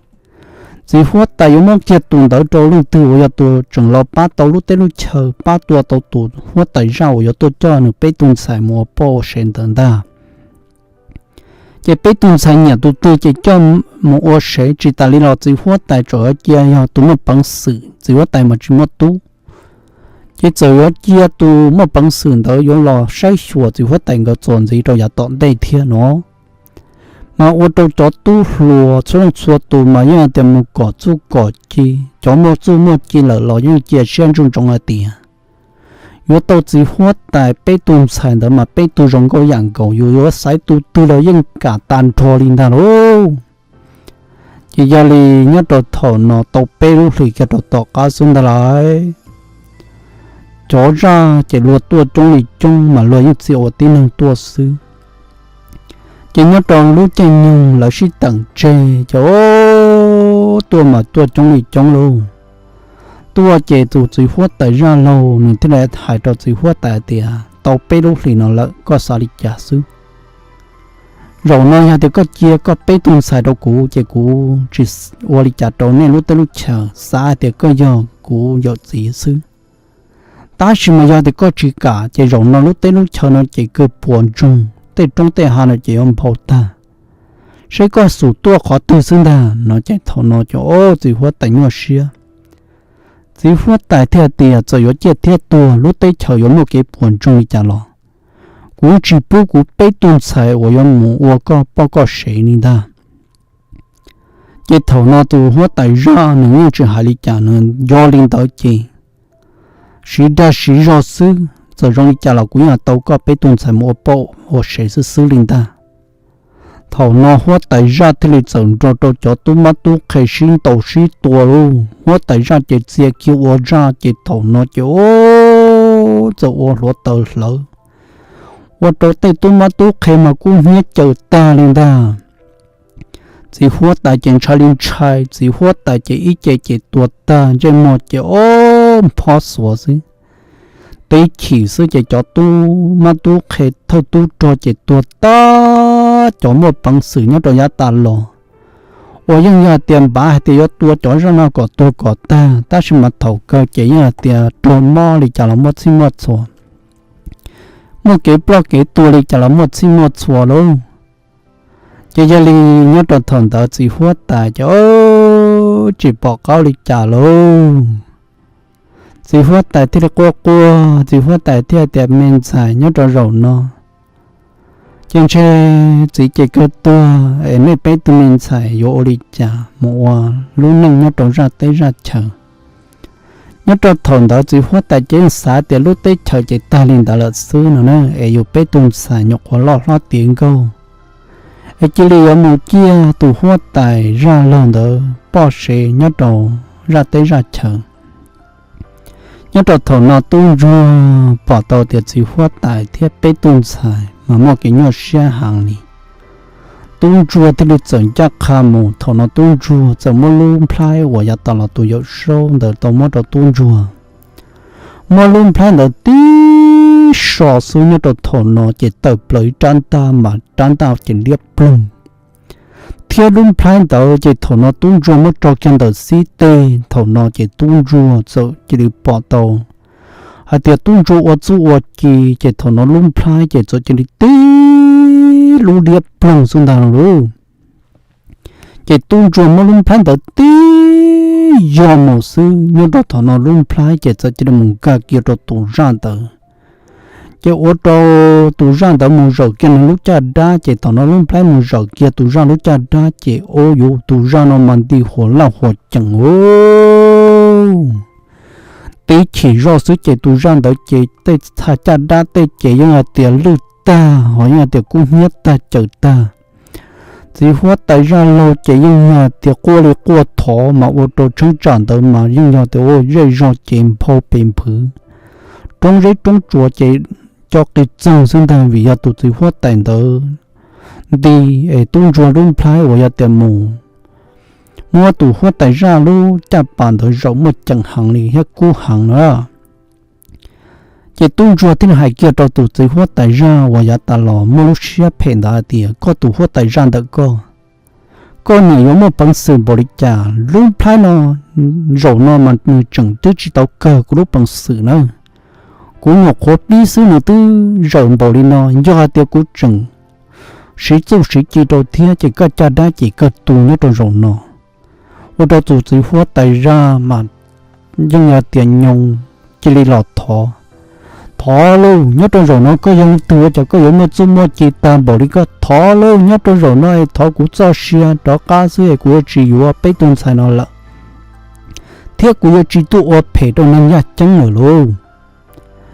txiv huab tais yuav muab kiag tus ntawd rau leej twg uas yog tus tseem los pab tau lub teb lub chaw, pab tua tau tus huab tais zaj uas yuav tuaj coj nws peb tug ntxhais mus ua poj ua sev ntawd ntag. Ces peb tug ntxhais nyiam tus twg ces coj mus ua sev, tsis tas li los txiv huab tais tseem yuav cia yog tus muaj peev xwm, txiv huab tais mas tsis muaj tub. Ces txawm yuav cia tus muaj peev xwm ntawd yuav los saib xyuas txiv huab tais nkawd txuas ntxiv rau yav tom ntej thiab no. Mas ua rau cov tub hluas txhua leej txhua tus mas yeej tias mus kom txuj kom ci, cov muaj txuj muaj ci lawm los yeej cia siab ntsoov ntsoov hais tias yuav tau txiv huab tais peb tug ntxhais ntawd mas peb tug zoo nkauj yam nkaus, yus yuav xaiv tus twg los yeej kam tag nrho li ntag lauj. Ces yog li nyob rau thaum no tau peb lub hlis kiag rau tom qab xwb ntag lauj, cov zaj ces luag tuaj coob li coob mas luag yeej txia ua tib neeg tuaj xwb. Ces nyob rau lub caij nyoog lawv sib teem tseg ces tuaj mas tuaj coob li coob lauj. Tuaj ces tus txiv huab tais zaj laug nws thiaj li hais rau txiv huab tais tias tau peb lub hlis no lawm koj xav li cas xwb. Zaum no yog tias koj cia koj peb tug ntxhais rau kuv ces kuv tsis ua li cas rau nej lub teb lub chaw, xav hais tias koj yog kuv yawm txiv xwb. Tab sis mas yog tias koj tsis kam ces zaum no lub teb lub chaw no ces kawg puas ntsoog, tej roob tej hav no ces yuav nphau tag. Seb koj xum tuaj qhov twg xwb ntag no ces thaum no ces ov, txiv huab tais nyuaj siab. Txiv huab tais thiaj tias txawm yuav ciaj thiab tuag lub teb chaws yuav muaj kev puas ntsoog li cas los kuv tsis pub kuv peb tug ntxhais uas yuav mus ua koj poj koj sev li ntag. Ces thaum no tus huab tais zaj nws yeej tsis hais li cas, nws yog li ntawd ces siv dag siv zog xwb, txawm zoo li cas los kuv yeej tau koj peb tug ntxhais mus ua poj ua sev xwb xwb li ntag. Thaum no huab tais zaj thiaj li txawm nrog rau cov tub mab tub qhe sib ntaus sib tua lauj. Huab tais zaj ces txia kiag ua zaj ces thaum no ces ov, txawm ua hluav taws hlawv, ua rau tej tub mab tub qhe mas kub hnyiab caws tag li ntag. Txiv huab tais ces ntshai li ntshai, txiv huab tais ces ib ce ces tuag tag, ntsej muag ces ov nphob xuav xwb. Teb chim xwb ces cov tub mab tub qhe thawj tub rog ces tuag tag, cov muaj peev xwm nyob rau yav tas los uas yeej yog hais tias npav hais tias yuav tua cov zaj no kom tuag kom tag, tab sis mas thaum kawg ces yeej hais tias raug mob li cas los muaj txhij muaj txhua, muaj kev ploj kev tuag li cas los muaj txhij muaj txhua lauj. Ces yog li nyob rau thaum ntawd txiv huab tais ces tsis pom qab li cas lauj. Txiv huab tais thiaj li quaj quaj, txiv huab tais thiaj tias, Me ntxhais, nyob rau zaum no ces ntshe txiv ces kawg tuag es nej peb tug me ntxhais yuav ua li cas mus ua lub neej nyob rau zaj teb zaj chaw. Nyob rau thaum ntawd txiv huab tais ces yeej xav tias lub teb chaws ces tag li ntawd lawm xwb no na, es yus peb tug ntxhais nyuam qhuav loj hlob tiav nkauj, es cia li yuav mus ciaj tus huab tais zaj laug ntawd poj sev nyob rau zaj teb zaj chaw. Nyob rau thaum no tub ntsuag pom tau tias txiv huab tais thiab peb tug ntxhais mas muaj kev nyuaj siab heev li. Tub ntsuag thiaj li txawm ncaj qha mus. Thaum no tub ntsuag txawm muab lub nplhaib uas yav tas los tus yawm saub ntawd tau muab rau tub ntsuag, muab lub nplhaib ntawd tib so xwb, nyob rau thaum no ces tawm plaws ib rab ntaj mas rab ntaj ces liab ploog, thiab lub nplhaib ntawd ces thaum no tub ntsuag muab tso kiag ntawm xib teg. Thaum no ces tub ntsuag txawm cia li pom tau hais tias tub ntsuag ua txuj ua ci, ces thaum no lub nplhaib ces txawm cia li tib lub liab ploog xwb ntag lauj. Ces tub ntsuag muab lub nplhaib ntawd tib yog mus xwb, nyob rau thaum no lub nplhaib ces txawm cia li mus nkag kiag rau tus zaj ntawd. Ces ua rau tus zaj ntawd mus zawm kiag nws lub caj dab, ces thaum no lub nplhaib mus zawm kiag tus zaj lub caj dab ces ua rau tus zaj no mas nti huas laj huas ceem ub. Tib chim zoj xwb ces tus zaj ntawd ces tej txha caj dab tej ces yeej hais tias lwj tag, ho yeej hais tias kub hnyiab tag cawm tag. Txiv huab tais zaj laug ces yeej yog tias quaj li quaj thov mas ua rau cheeb tsam ntawd mas yeej yog tias ua zej zog ces nphau pes nphwv, roob zeb roob tsuas ces co qis txoog xwb ntag, vim yog tus txiv huab tais ntawd nti es tub ntsuag lub nplhaib uas yog tias mus muab tus huab tais zaj lub caj pas ntawd zaum muaj ceem heev li thiab kub heev na. Ces tub ntsuag thiaj li hais kiag rau tus txiv huab tais zaj uas yav tas los muaj lub siab phem ntawd hais tias, Koj tus huab tais zaj ntawm koj, koj niam yuav muaj peev xwm npaum li cas? Lub nplhaib no zaum no mas nws tseem twb tsis tau kawg kuv lub peev xwm na. Kuv nyuam qhuav pib xwb nws twb zawm npaum li no, yog hais tias kuv tseem siv txuj siv ci rau thiab ces koj caj dab ces kawg tu nyob rau zaum no. Ua rau tus txiv huab tais zaj mas yeej yog tias nyoos cia li los thov, Thov lauj, nyob rau zaum no koj yog leej twg ua cas koj yuav muaj txuj muaj ci tag npaum li? Koj thov lauj, nyob rau zaum no es thov kuv txoj sia rov qab xwb es kuv yuav tsis yuav peb tug ntxhais no lawm, thiab kuv yuav tsis tuaj ua phem rau neeg yaj ceeb lawm lauj.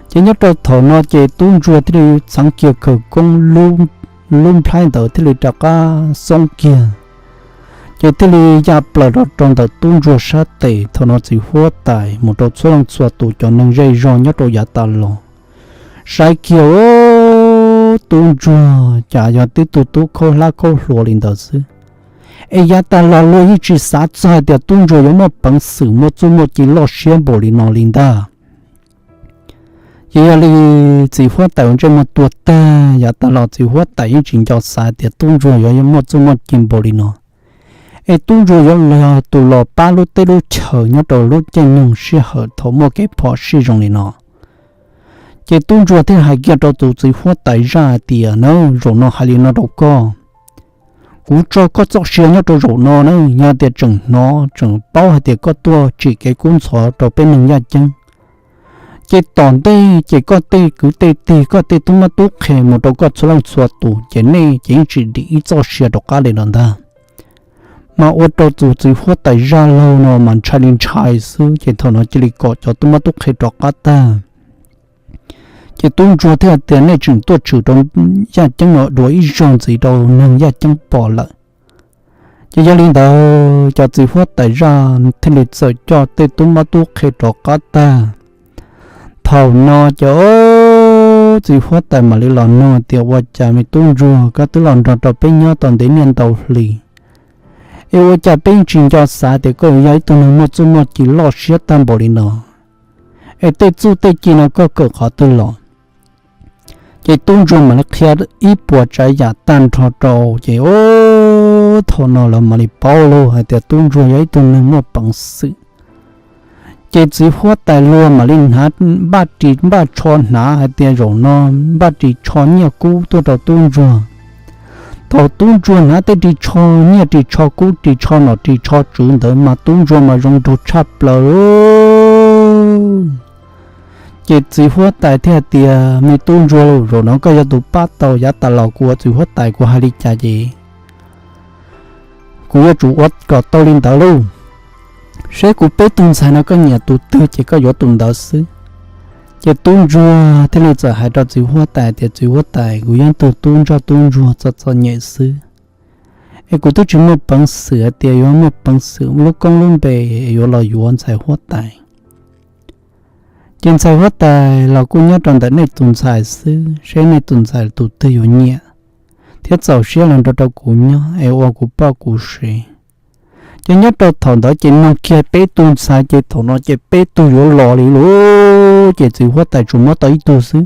Ces nyob rau thaum no ces tub ntsuag thiaj li txheev kiag khawv koob, lub nplhaib ntawd thiaj li rov qab xoob kiag, ces thiaj li ya plaws rau ntawm tub ntsuag sab tes. Thaum no txiv huab tais mus rau txhua leej txhua tus cov neeg zej zog nyob rau yav tas los saib kiag, tub ntsuag cas yog tib tug tub khaub hlab khaub hluas li ntawd xwb, es yav tas los luag yeej tsis xav txog hais tias tub ntsuag yuav muaj peev xwm muaj txuj muaj ci loj siab npaum li no li ntag. Ces yog li txiv huab tais uas ntsej muag tuag tag yav tas los txiv huab tais yeej tsis nco xav tias tub ntsuag yuav muaj txuj muaj ci npaum li no, es tub ntsuag yuav yog tus los pab lub teb lub chaw nyob rau lub caij nyoog sij hawm thaum muaj kev phom sij zoo li no. Ces tub ntsuag thiaj hais kiag rau tus txiv huab tais zaj hais tias, Na, zaum no hais li no rau koj, kuv tso koj txoj sia nyob rau zaum no na, yog tias tseem hnov tseem paub hais tias koj tuaj tsim kev kub ntxhov rau peb neeg yaj ceeb, ces tom ntej ces koj tej kwv tej tij, koj tej tub mab tub qhe mus rau koj txhua leej txhua tus ces nej ces yeej tsis dim ib txoj sia rov qab li los ntag. Mas ua rau tus txiv huab tais zaj laug no mas ntshai li ntshai xwb, ces thaum no cia li kom cov tub mab tub qhe rov qab tag. Ces tub ntsuag thiaj hais tias, Nej tseem tuaj tshwm rau yaj ceeb no dua ib zaug ntxiv rau neeg yaj ceeb pom lawm. Ces yog li ntawd cov txiv huab tais zaj thiaj li txawm coj tej tub mab tub qhe rov qab tag. Thaum no ces txiv huab tais mam li los nug tias, Ua cas me tub ntsuag, koj twb los nrog rau peb nyob tau ntev niaj ntau hli, es ua cas peb yeej tsis nco xav tias koj yog ib tug neeg muaj txuj muaj ci loj siab tag npaum li no, es tej txuj tej ci no koj kawm qhov twg los? Ces tub ntsuag mam li qhia ib puas tsav yam tag nrho rau, ces thaum no lawv mam li paub lauj hais tias tub ntsuag yog ib tug neeg muaj peev xwm. Ces txiv huab tais luag mam li hnav npaj ris npaj tsho hnav hais tias zaum no npaj ris tsho nyiaj kub tuaj rau tub ntsuag. Thaum tub ntsuag hnav tej ris tsho nyiaj ris tsho kub ris tsho nom ris tsho tswv ntawd mas tub ntsuag mas zoo nraug tshaj plaws lauj. Ces txiv huab tais thiaj hais tias, Me tub ntsuag lauj, zaum no koj yog tus pab tau yav tas los kuv ua txiv huab tais, kuv hais li cas ces kuv yuav tsum ua kom tau li ntawd lauj. Saib kuv peb tug ntxhais no koj nyiam tus twg ces koj yuav tus ntawd xwb. Ces tub ntsuag thiaj li txawm hais rau txiv huab tais tias, Txiv huab tais, kuv yeej tug tub ntsoj tub ntsuag txom txom nyem xwb, es kuv twb tsis muaj peev xwm hais tias yuav muaj peev xwm lub koob lub npe yuav los yuav ntxhais huab tais. Ces ntxhais huab tais los kuj nyob rau ntawm nej tus ntxhais xwb, saib nej tus ntxhais tus twg yuav nyiam thiab txaus siab los nrog rau kuv nyob es ua kuv poj kuv sev. Ces nyob rau thaum ntawd ces nug kiag peb tug ntxhais ces thaum no ces peb tug yuav los li lauj, ces txiv huab tais tsuas muab tau ib tug xwb.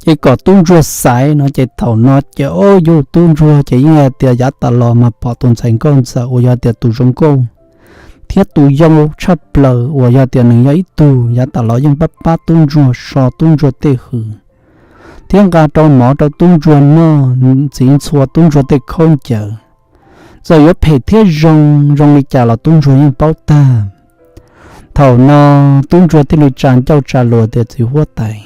Ces kom tub ntsuag xaiv no ces thaum no ces, o, yus tub ntsuag ces yeej hais tias yav tas los mas pom tus ntxhais nkauj ntxawm uas yog tias tus zoo nkauj thiab tus yau tshaj plaws uas yog tias nws yog ib tug yav tas los yeej pab pab tub ntsuag so tub ntsuag tej hws thiab nqa rau mov rau tub ntsuag noj, ntxiv ntxhua tub ntsuag tej khaub ncaws. Txawm yuav phem thiab zoo zoo li cas los tub ntsuag yeej paub tag. Thaum no tub ntsuag thiaj li tsa ncauj tsa lus tias, Txiv huab tais,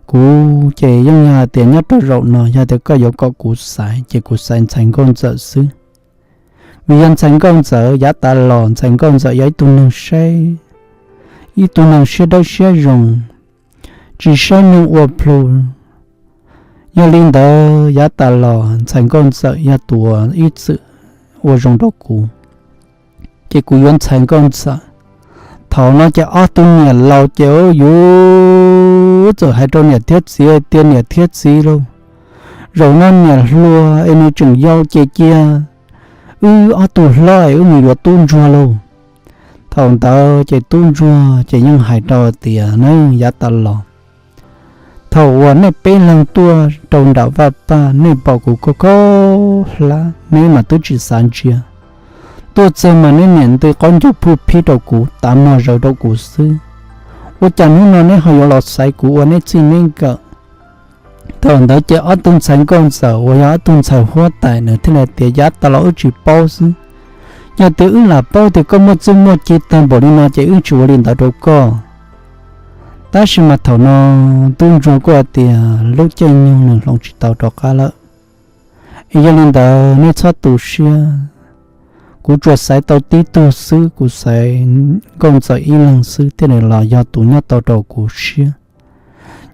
kuv ces yeej yog hais tias nyob rau zaum no yog tias koj yuav kom kuv xaiv ces kuv xaiv ntxhais nkauj ntxawm xwb. Vim yog ntxhais nkauj ntxawm yav tas los ntxhais nkauj ntxawm yog ib tug neeg saib, ib tug neeg siab dawb siab zoo, tsis saib neeg ua plhu. Yog li ntawd yav tas los ntxhais nkauj ntxawm yog tus ib txwm ua zoo rau kuv, ces kuv yuav ntxhais nkauj ntxawm. Thaum no ces ob tug niam laus ces, o, yus txawm hais rau niam thiab txiv tias, Niam thiab txiv lauj, zaum no niam hluas es nws tseem yau ces cia wb ob tug hlob es wb mus yuav tub ntsuag lauj. Thaum ntawd ces tub ntsuag ces yeej hais rau tias, Neb yav tas los, thaum uas nej peb leeg tuaj rau nram vaj paj, nej pom kuv khaub khaub hlab, neb mas twb tsis xav ntsia, tuaj txog mas neb niam nti qaub ncaug phuj phib rau kuv, tav muag zawv rau kuv xwb. Ua cas hnub no neb ho yuav los xaiv kuv ua neb txij neb nkawm? Thaum ntawd ces ob tug ntxhais nkauj ntxawm uas yog ob tug ntxhais huab tais nws thiaj li tias, Yav tas los wb tsis paub xwb. Yog tias wb lam paub tias koj muaj txuj muaj ci tag npaum li no ces wb tsis ua li ntawd rau koj. Tab sis mas thaum no tub ntsuag kuj hais tias lub caij nyoog nws hloov tsis tau rov qab lawm. Es yog li ntawd neb txhob tu siab, kuv tsuas xaiv tau tib tug xwb, kuv xaiv nkauj ntxawm ib leeg xwb thiaj li los yog tus nyob tau rau kuv siab.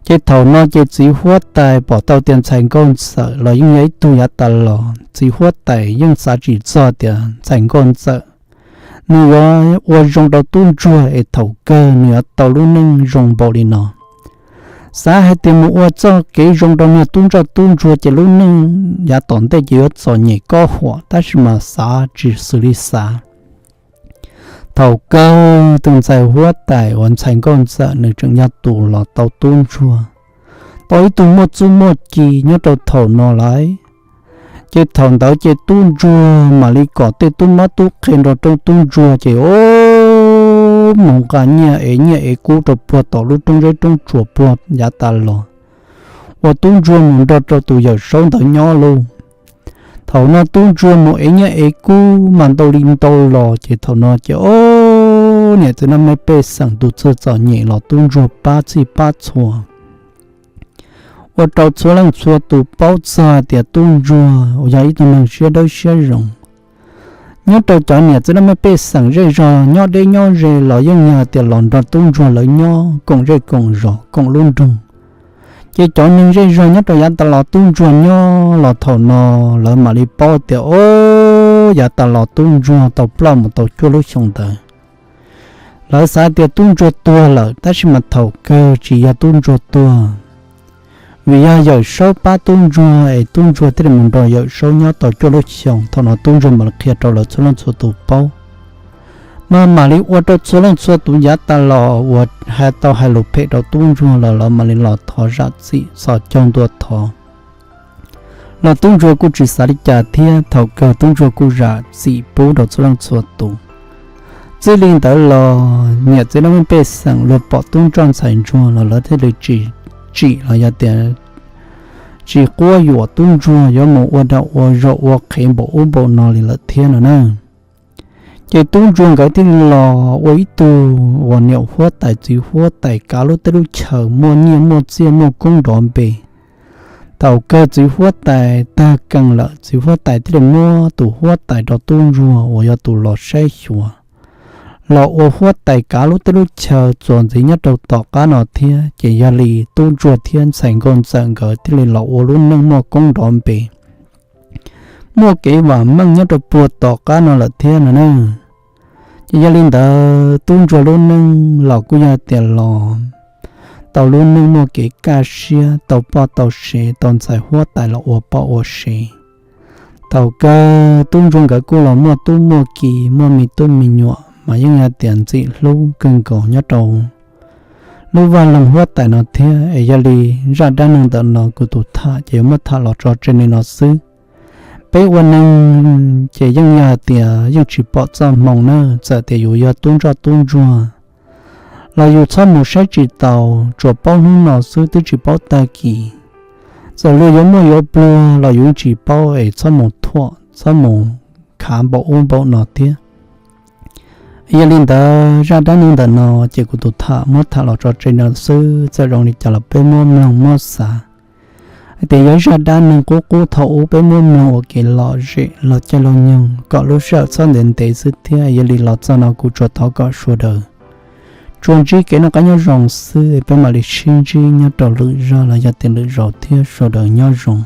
Ces thaum no ces txiv huab tais pom tau tias ntxhais nkauj ntxawm los yeej yog ib tug yav tas los, txiv huab tais yeej xav tsis txog tias ntxhais nkauj ntxawm nws yuav ua zoo rau tub ntsuag es thaum kawg nws yuav tau lub neej zoo npaum li no. Xav hais tias mus ua txoj kev zoo rau niag tub ntsoj tub ntsuag ces lub neej yav tom ntej ces yuav txom nyem kob huam, tab sis mas xav tsis xws li xav. Thaum kawg tus ntxhais huab tais uas ntxhais nkauj ntxawm nws tseem yog tus los tau tub ntsuag, tau ib tug muaj txuj muaj ci nyob rau thaum no lawm. Ces thaum ntawd ces tub ntsuag mam li kom tej tub mab tub qhe nrog rau tub ntsuag ces, o, mus nqa nyiaj ev nyiaj ev kub rau puag tom lub roob zeb roob tsuas puag yav tas los, uas tub ntsuag mus nrog rau tus yawm saub ntawd nyob lauj. Thaum no tub ntsuag mus ev nyiaj ev kub mas ntau li ntau los ces thaum no ces, o, niam txiv nab meb pej xeem tus txawj txom nyem los tub ntsuag pab txhij pab txhua, ua rau txhua leej txhua tus paub txog hais tias tub ntsuag uas yog ib tug neeg siab dawb siab zoo. Nyob rau cov niam txiv nab meb pej xeem zej zog nyob deb nyob ze los yeej yog hais tias los nrog tub ntsuag lawv nyob koom zej koom zos koom lub nroog. Ces cov neeg zej zog nyob rau yav tas los tub ntsuag nyob los thaum no lawv mam li paub tias, o, yav tas los tub ntsuag tau ploj mus tau cuaj lub xyoo ntawd. Lawv xav tias tub ntsuag tuag lawm, tab sis mas thaum kawg tsis yog tub ntsuag tuag, vim yog yawm saub pab tub ntsuag es tub ntsuag thiaj li mus nrog yawm saub nyob tau cuaj lub xyoo. Thaum no tub ntsuag mam li qhia rau lawv txhua leej txhua tus paub, mas mam li ua rau txhua leej txhua tus yav tas los uas hais tau hais lus phem rau tub ntsuag los lawv mam li los thov zam txim txhos caug ntua thov. Los tub ntsuag kuj tsis xav li cas thiab, thaum kawg tub ntsuag kuj zam txim pub rau txhua leej txhua tus. Txij li ntawd los niam txiv nab meb pej xeem luag pom tub ntsoj ntxhais ntsuag los lawv thiaj li tsis tsim los yog tias tsis quab yuam tub ntsuag yuav mus ua dag ua zog ua qhev npaum ub npaum no li lawm thiab no na. Ces tub ntsuag nkawd thiaj li los ua ib tug uas niam huab tais txiv huab tais kav lub teb lub chaw muaj nyiaj muaj txiaj muaj koob nrov npe. Thaum kawg txiv huab tais tag kees lawm, txiv huab tais thiaj li muab tus huab tais rau tub ntsuag uas yog tus los saib xyuas, los ua huab tais kav lub teb lub chaw txuas ntxiv nyob rau tom qab no thiab. Ces yog li tub ntsuag thiab ntxhais nkauj ntxawm nkawd thiaj li los ua lub neej muaj koob nrov npe, muaj kev vam meej nyob rau puag tom qab no lawm thiab no na. Ces yog li ntawd tub ntsuag lub neej los kuj yog tias los tau lub neej muaj kev kaj siab, tau poj tau sev, tau ntxhais huab tais los ua poj ua sev. Thaum kawg tub ntsuag nkawd kuj los muaj tub muaj ki, muaj me tub me nyuam mas yeej yog tias ntxim hlub kawg nkaus nyob rau lub vaj loog huab tais no thiab. Es yog li zaj dab neeg ntawm no kuv tus tham ces yuav muab tham los tso tseg li no xwb. Peb ua neeg ces yeej yog hais tias yeej tsis pom txoj hmoo na, txawm tias yus yog tub ntsoj tub ntsuag los yus txhob mus saib tsis taus, tsuas paub hnub no xwb twb tsis paub tag kis. Txawm luag yuav muaj yuav pluag los yus yeej tsis paub es txhob mus thuam, txhob mus khav npaum ub npaum no thiab. Yog li ntawd zaj dab neeg ntawm no ces kuv tus tham muab tham los tso tseg no xwb, txawm zoo li cas los peb muab mloog muab xav hais tias yog zaj dab neeg qub qub thaum ub, peb muab mloog ua kev lom zem los caij los nyoog kom lub sij hawm txhob ntev ntev xwb thiab. Yog li los txog no kuv tsuas thov kom sawv daws tsuas ntsib kev noj qab nyob zoo xwb, peb mam li sib ntsib nyob rau lwm zaj los yog tias lwm zaus thiab. Sawv daws nyob zoo.